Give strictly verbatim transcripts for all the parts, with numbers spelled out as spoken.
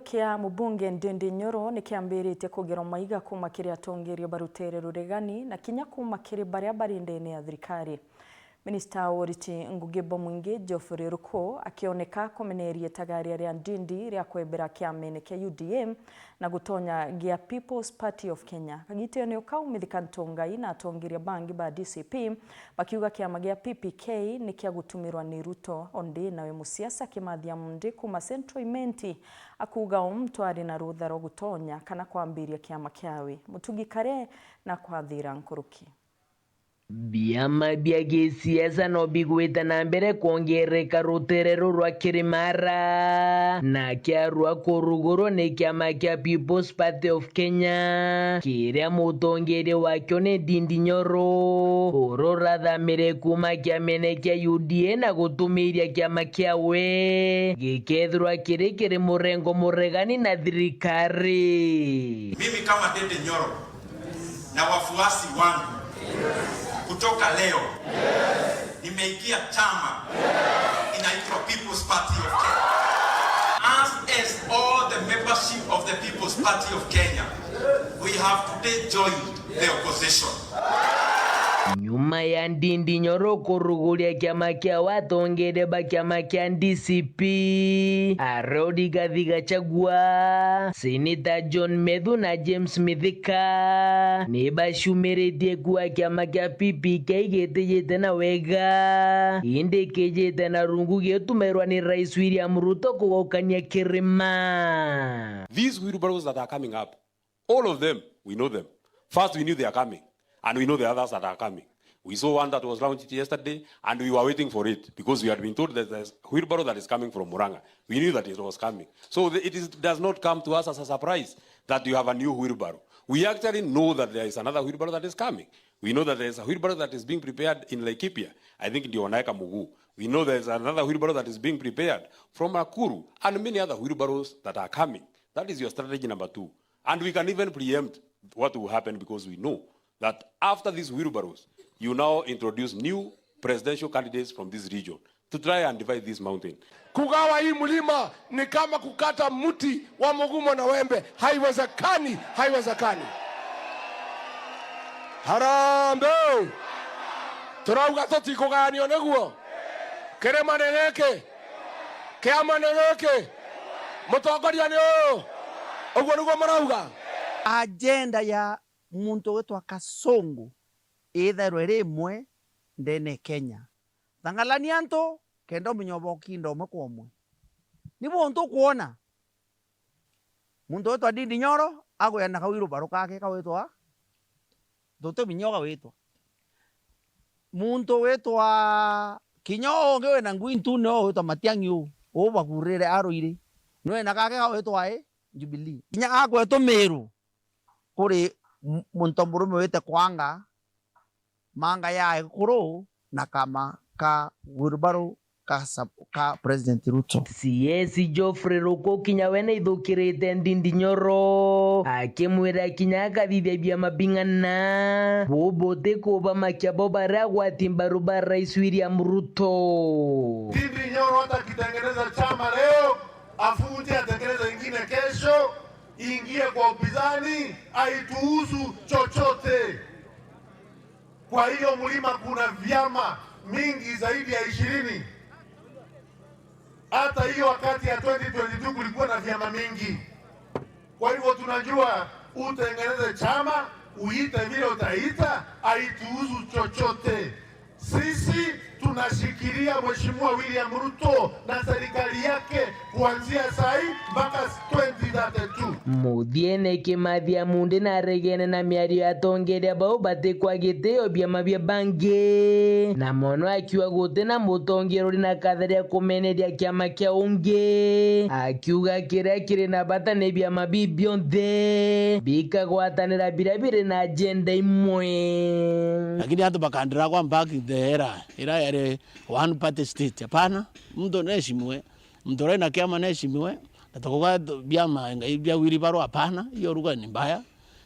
Kia mubunge Ndindi Nyoro ni kiambiritie kugerwa maiga kuuma kiri atongeria ba rutere ruregani na kinya kuuma kiri baria bari ndene ya thirikari. Minista wa uriti ngugi bwa mwingi Geoffrey Ruku akioneka kumeneria itagaria ria Ndindi ria kwebera kiamene kia U D A na gutonya gia People's Party of Kenya. Kagitene o kau, Mithika Ntungai na atongeria bangi ba D C P bakiuga kiama gia P P K ni kia gutumirwa ni Ruto. Ondi nawe musiasa Kimathi Amundi kuuma Central Imenti akuuga o muntu ari na rutha rwa gutonya kana kwambiria kiama kiawe. Mutugi Kare na kwathira nkuruki. Biama bia gisiasa no bigwite na mbere kwongereka rutere ruru rwa Kirimara, na kiarua kurugurwa ni kiama kia People's Party of Kenya, kiria mutongeria wakio ni Ndindi Nyoro, ururathamire kuuma kiamene kia U D A na gutumiria kiama kiawe gikethirwa kiri kiri murengo muregani na thirikari. Mimi kama Ndindi Nyoro, na wafuasi wangu, kutoka leo nimeingia chama inaitwa People's Party of Kenya. Us, as all the membership of the People's Party of Kenya, we have today joined the opposition. Nyuma ya Ndindi Nyoro kuruguria kiama kia atongeria ba kiama kia D C P, aria Rigathi Gachagua, Seneta John Methu na James Mithika ni bacumiritie kuuga kiama kia P P K gitijite na wega, indi kijite na rungu gitumirwa ni Rais William Ruto kugokania kirima. These wheelbarrows that are coming up, all of them, we know them. First, we knew they are coming, and we know the others that are coming. We saw one that was launched yesterday, and we were waiting for it because we had been told that there's a wheelbarrow that is coming from Murang'a. We knew that it was coming. So the, it is, does not come to us as a surprise that you have a new wheelbarrow. We actually know that there is another wheelbarrow that is coming. We know that there is a wheelbarrow that is being prepared in Laikipia. I think ndio wanaweka mguu. We know there is another wheelbarrow that is being prepared from Nakuru and many other wheelbarrows that are coming. That is your strategy number two. And we can even preempt what will happen because we know that after these wheelbarrows, you now introduce new presidential candidates from this region to try and divide this mountain. Kugawa hii mlima ni kama kukata mti wa mugumo na wembe. Haiwezekani, haiwezekani. Harambee! Turauga tutikugayanio niguo? Kirima ni giki, kiama ni giki, mutongoria ni uyu. Uguo niguo murauga? Agenda ya muntu witwa Kasongo ithairwe iri imwe ndene Kenya. Thangalania antu kenda umenye ubokinda umwe kwa umwe. Ni buntu ukwona muntu witwa Ndindi Nyoro agwenda kawirubaro kake kawitwa, tutimenye ugawitwa. Muntu witwa kinya ungi wina ngui ntune uu witwa Matiang'i uu, uu bagurire aruiri, nwina gake gawitwa i Jubilee. Kinya agwetwa Miru kuri m-, muntu murume wite kwanga manga ya ekuru na kama ka wheelbarrow ka sub-, ka President Ruto. C S Geoffrey Ruku kinya we naithukirite Ndindi Nyoro, akimwira kinya akathithia biama bing'ana, buu butikubamakia bo baria agwati mbaru ba Rais William Ruto. Ndindi Nyoro hata akitengeneza chama leo, afunje atengeneze ingine kesho, ingie kwa upinzani, haituhusu chochote. Kwa hiyo mlima kuna vyama mingi zaidi ya ishirini. Hata hiyo wakati ya twenty twenty-two kulikuwa na vyama mingi. Kwa hivyo tunajua utengeneze chama, uite vile utaita, haituhusu chochote. Sisi tunashikilia Mheshimiwa William Ruto na serikali yake kuanzia saa hii mpaka twenty thirty-two. Muthiene, Kimathi Amundi naregene na miario ya atongeria bau batikwa gitio biama bia bangi, na mono akiuga guti na mutongeria uri na katharia kumeneria kiama kia ungi, akiuga kiria kiri na bata ni biama biu bionthe bikagwatanira biria biri na agenda imwe. Lakini antu bakandira kwa back the era, ira yari one party state. Hapana, mtu naheshimiwe, mtu uri na kiama naheshimiwe, na tukuga tu-, biama ngai bia wheelbarrow, hapana, hiyo lugha ni mbaya.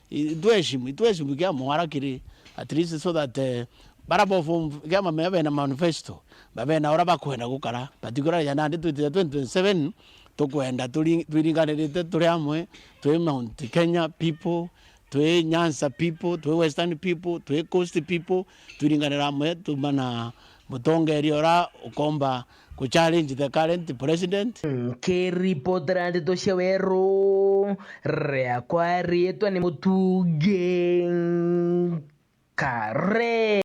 I-, tuheshimu, tuheshimu kiama wara kiri, at least so that, eh, bara bo form kiama me bena manifesto, babe na ura bakwenda gukara, particularly ya nandi twitite twenty twenty-seven, tukwenda turi-, twiringanirite turi amwe, twi Mount Kenya people, twi Nyanza people, twi Western people, twi Coast people, twiringanira amwe, tuma na mutongeria ura ukomba ku challenge the current president. Nkiripotera ndeto cia weru, riakwa riitwa ni Mutungi Kare.